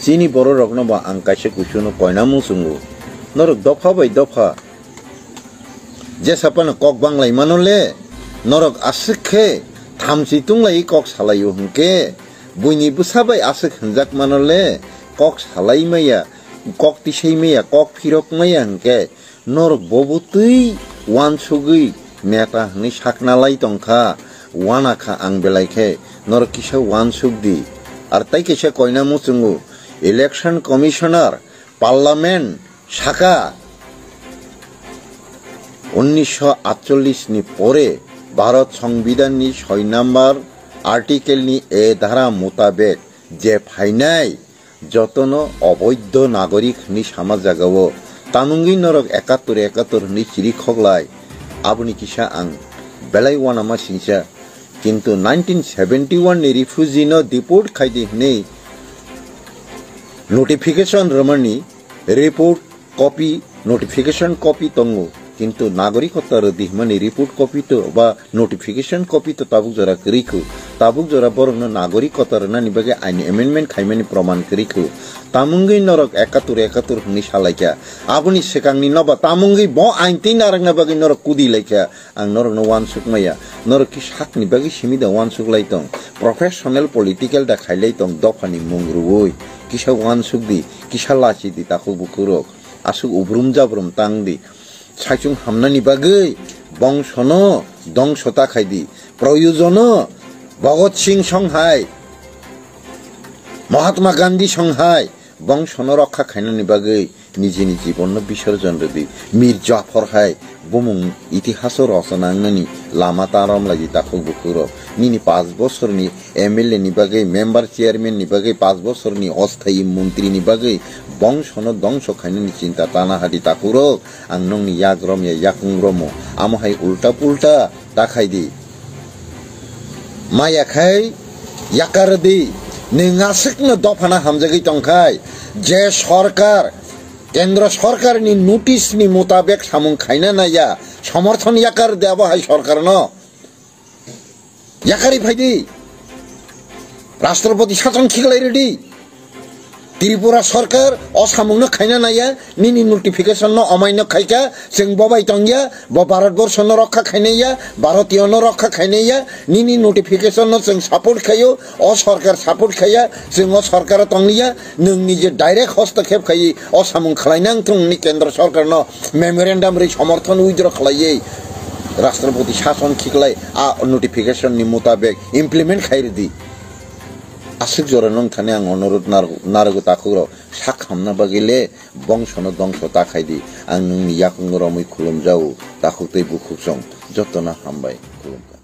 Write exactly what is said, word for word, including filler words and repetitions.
Chini bororokno bo ang kaisa kuchuno koina muchungo. Norok dopha bai dopha jesa phano kok banglai mano le, norok aswk khe thamchi tunglai kok salaio hwnkhe, buini bwsa bai aswk hwnjak mano le, kok salai maya, kok tisai maya, kok phirok maya hwnkhe, norok bobo twi wansugwi neta hwnwi sakna lai tongkha, wana kha ang belai khe, norok kisa wansuk di. Ar tai kaisa koina muchungo, Election Commissioner, Parliament saka, unnisho atchollish ni pore Bharat Songbidan ni soi number article ni A dhara mutabek je phainai jotono oboidho nagorik hwnwi sama jagao. Tamungwi norok ekattor ekattor hwnwi chiri khoklai. Aboni kisa ang belai uanama singcha. Kintu nineteen seventy one ni refugee no deport khaidi hwnwi notification rwmani report copy, notification copy tongo, kintu nagorikota rwdi hwnmani report copy to ba notification copy to tabuk jora kwrwi khu. Tabuk jora borokno nagorikota rwnani bagwi ain amendment khaimani proman kwrwi khu. Tamungwi norok ekattor ekattor hwnwi salaikha. Aboni swkangni noba tamungwi bo ain twi narwkna bagwi norok kudi laikha. Ang norokno uansuk maya. Norok ki sakni bagwi simi da uansuk lai tong? Professional political da khailai tong dophani mung rwui. Kisa uansuk di, kisa lachi di takhuk bukhukrok. Aswk ubrum jabrum tang di. Saichung hamnani bagwi bongsono dongso ta khai di. Proyojono Bhagat Singh song hai, Mahatma Gandhi song hai bongsono rokha khainani bagwi nijini jibanno bisorjon rwdi. Mir Jafar hai bumung itihaso rosona wngnani lama ta romlaidi takhuk bukhukrok. Nini panch bosorni M L A ni bagwi, member chairman ni bagwi, panch bosorni osthayi montri ni bagwi bongsono dongso khainani chinta tana hadi takhukrok. Ang nokni yak romya yakung romo. Amo hai ulta pulta ta khai di. Maya khai yakar di. Nwng aswkno dophano hamjagwi tongkhai, je sorkar, kendro sorkarni notice ni mutabek samung khaina naiya, somorthon yakar di abo hai sorkarno. Yakarwi phai di. Rashtrapati sason khiklai rwdi. Tripura sorkar o samungno khaina naiya, nini notification no omaino khaika, chwng bobai tongya, bo Bharat Borsho no rokha khainaiya, Bharatiyo no rokha khainaiya, nini notification no chwng support khaio, o sorkar support khaiya, chwng o sorkar o tongliya, nwng nije direct hostokhep khaiwi o samung khlaina wngthung hwnwi kendro sorkar no memorandum rwi somorthon withdraw khlaiwi Rashtrapati sason khiklai a notification ni mutabek implement khai rwdi. Aswk jora nwng thani ang onurodh nar-, narwgo takhukrok, sak hamna bagwi le bongsono dongso ta khai di. Ang nwngni yakung romwi khulumjago, takhuk tei bukhuk song jotono hambai khulum.